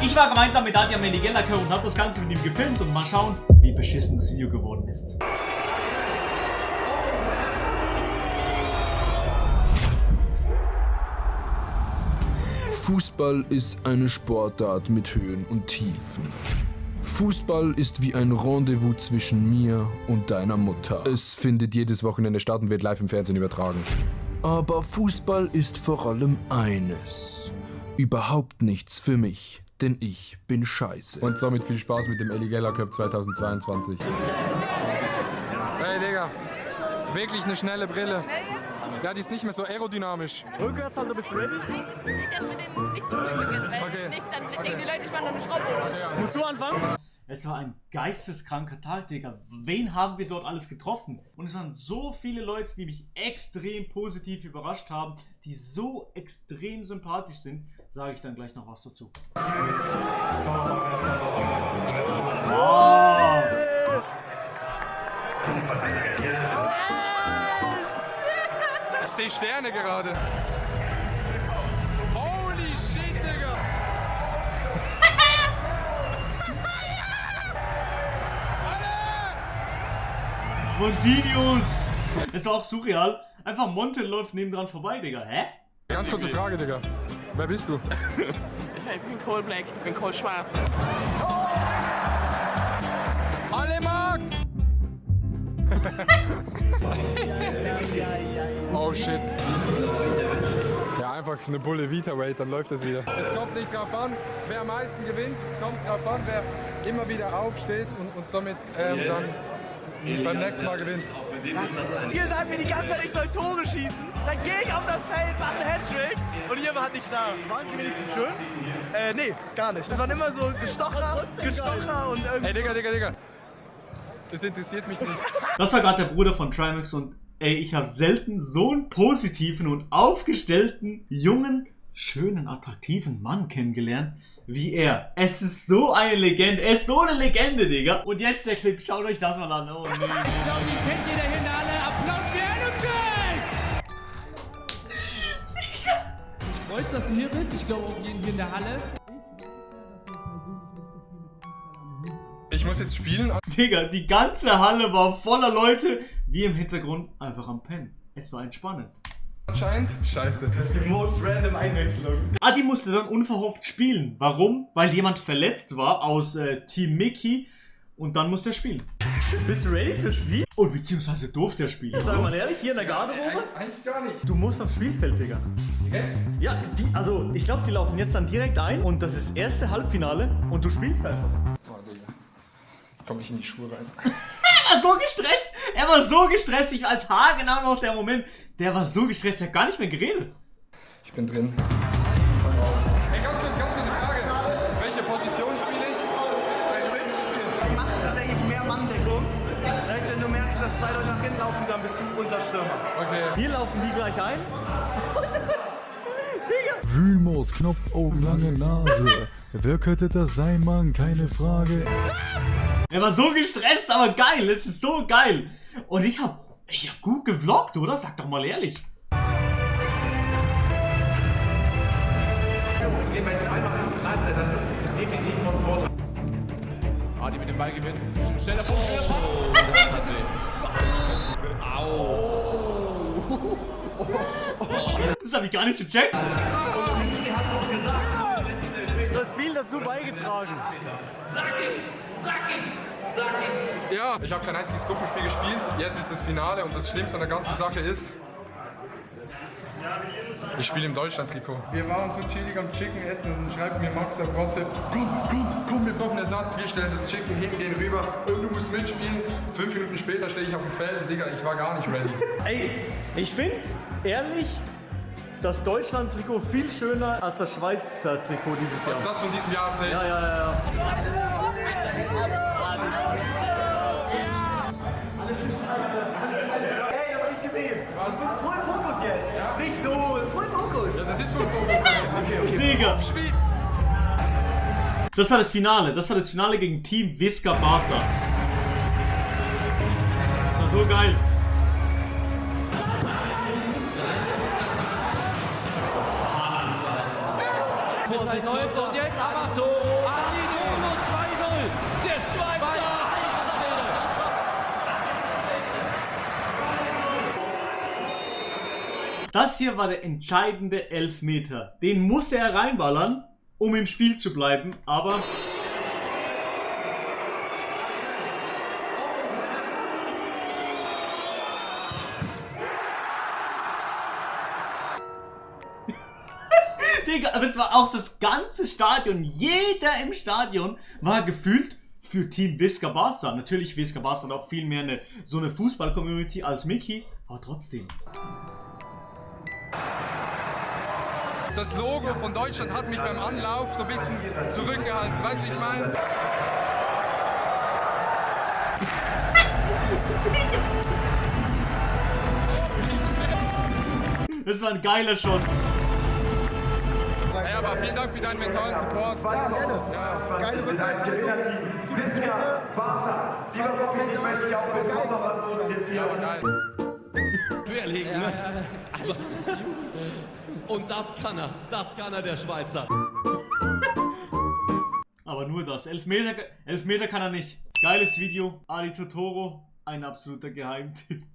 Ich war gemeinsam mit Adrian Meligellake und habe das Ganze mit ihm gefilmt und mal schauen, wie beschissen das Video geworden ist. Fußball ist eine Sportart mit Höhen und Tiefen. Fußball ist wie ein Rendezvous zwischen mir und deiner Mutter. Es findet jedes Wochenende statt und wird live im Fernsehen übertragen. Aber Fußball ist vor allem eines. Überhaupt nichts für mich, denn ich bin scheiße. Und somit viel Spaß mit dem Eligella Cup 2022. Hey Digga, wirklich eine schnelle Brille. Ja, die ist nicht mehr so aerodynamisch. Rückwärtshalter, bist du ready? Ich muss erst mit denen nicht so beginnen, weil nicht, dann denken die Leute, ich mache noch eine Schraube oder so. Ja. Musst du anfangen? Es war ein geisteskranker Tag, Digga. Wen haben wir dort alles getroffen? Und es waren so viele Leute, die mich extrem positiv überrascht haben, die so extrem sympathisch sind. Sage ich dann gleich noch was dazu. Oh. Ich sehe Sterne gerade. Holy shit, Digga. Montinius! Es war auch surreal. Einfach Monte läuft nebendran vorbei, Digga. Hä? Ganz kurze Frage, Digga. Wer bist du? Ich bin Cole Black, ich bin Cole Schwarz. Alle Mark! Oh shit. Ja, einfach eine Bulle Vita Weight, dann läuft es wieder. Es kommt nicht drauf an, wer am meisten gewinnt. Es kommt drauf an, wer immer wieder aufsteht und somit dann beim nächsten Mal gewinnt. Ihr sagt mir die ganze Zeit, ich soll Tore schießen. Dann gehe ich auf das Feld, mache einen Hattrick und ihr wart nicht da. Waren sie wenigstens schön? Nee, gar nicht. Es waren immer so Gestocher und irgendwie... Hey, Digga. Das interessiert mich nicht. Das war gerade der Bruder von Trimax und ey, ich habe selten so einen positiven und aufgestellten, jungen, schönen, attraktiven Mann kennengelernt wie er. Es ist so eine Legende. Er ist so eine Legende, Digga. Und jetzt der Clip. Schaut euch das mal an. Oh nee. Ich glaube, die kennt jeder hier in der Halle. Applaus für Energy! Ich freue mich, dass du hier bist. Ich glaube auch jeden hier in der Halle. Ich muss jetzt spielen. Digga, die ganze Halle war voller Leute. Wir im Hintergrund einfach am Pennen. Es war entspannend. Anscheinend. Scheiße. Das ist die most random Einwechslung. Adi musste dann unverhofft spielen. Warum? Weil jemand verletzt war aus Team Mickey und dann musste er spielen. Bist du ready fürs Spiel? Und beziehungsweise durfte er spielen. Sag mal ehrlich, hier in der Garderobe? Eigentlich gar nicht. Du musst aufs Spielfeld, Digga. Ja, ich glaube, die laufen jetzt dann direkt ein und das ist das erste Halbfinale und du spielst einfach. Oh, Digga. Komm ich in die Schuhe rein. Er war so gestresst. Er war so gestresst. Ich weiß haargenau noch der Moment. Der war so gestresst, er hat gar nicht mehr geredet. Ich bin drin. Hey, ganz kurz eine Frage. Welche Position spiele ich? Welche willst du spielen? Wir machen tatsächlich mehr Manndeckung. Das heißt, wenn du merkst, dass zwei Leute nach hinten laufen, dann bist du unser Stürmer. Okay. Hier laufen die gleich ein. Wühlmaus, Knopfaugen, lange Nase. Wer könnte das sein, Mann? Keine Frage. Er war so gestresst, aber geil. Es ist so geil. Und ich hab gut gevloggt, oder? Sag doch mal ehrlich. Bei 2 nach 5 Grad, das ist definitiv von Vorteil. Adi mit dem Ball gewinnt. Schneller Punkt, schneller Pass. Das hab ich gar nicht gecheckt. Du hast viel dazu beigetragen. Ja, ich habe kein einziges Gruppenspiel gespielt. Jetzt ist das Finale und das Schlimmste an der ganzen Sache ist, ich spiele im Deutschland-Trikot. Wir waren so chillig am Chicken essen und dann schreibt mir Max auf WhatsApp, komm, wir brauchen Ersatz, wir stellen das Chicken hin, gehen rüber und du musst mitspielen. 5 Minuten später stehe ich auf dem Feld und Digga, ich war gar nicht ready. Ey, ich finde, ehrlich, das Deutschland-Trikot viel schöner als das Schweizer Trikot dieses Jahr. Was ist das von diesem Jahr? Ja. Ey, das hab ich gesehen. Du bist voll Fokus jetzt. Ja. Nicht so, voll Fokus. Ja, das ist voll Fokus. Okay. Digga. Das war das Finale. Das war das Finale gegen Team Visca Barca. Das war so geil. Läuft und jetzt Amato. Das hier war der entscheidende Elfmeter. Den muss er reinballern, um im Spiel zu bleiben, aber... Digga, aber es war auch das ganze Stadion. Jeder im Stadion war gefühlt für Team Visca Barca. Natürlich Visca Barca hat auch viel mehr so eine Fußball-Community als Mickey, aber trotzdem. Das Logo von Deutschland hat mich beim Anlauf so ein bisschen zurückgehalten. Weißt du, wie ich meine? Das war ein geiler Shot. Ja, aber vielen Dank für deinen mentalen Support. Ja, gerne. Geile Rückmeldung. Visca Barca. Lieber Robin, ich möchte dich auch willkommen nochmal zu uns jetzt hier. Querlegen, ne? Aber und das kann er, der Schweizer. Aber nur das. Elfmeter kann er nicht. Geiles Video. Ali Totoro, ein absoluter Geheimtipp.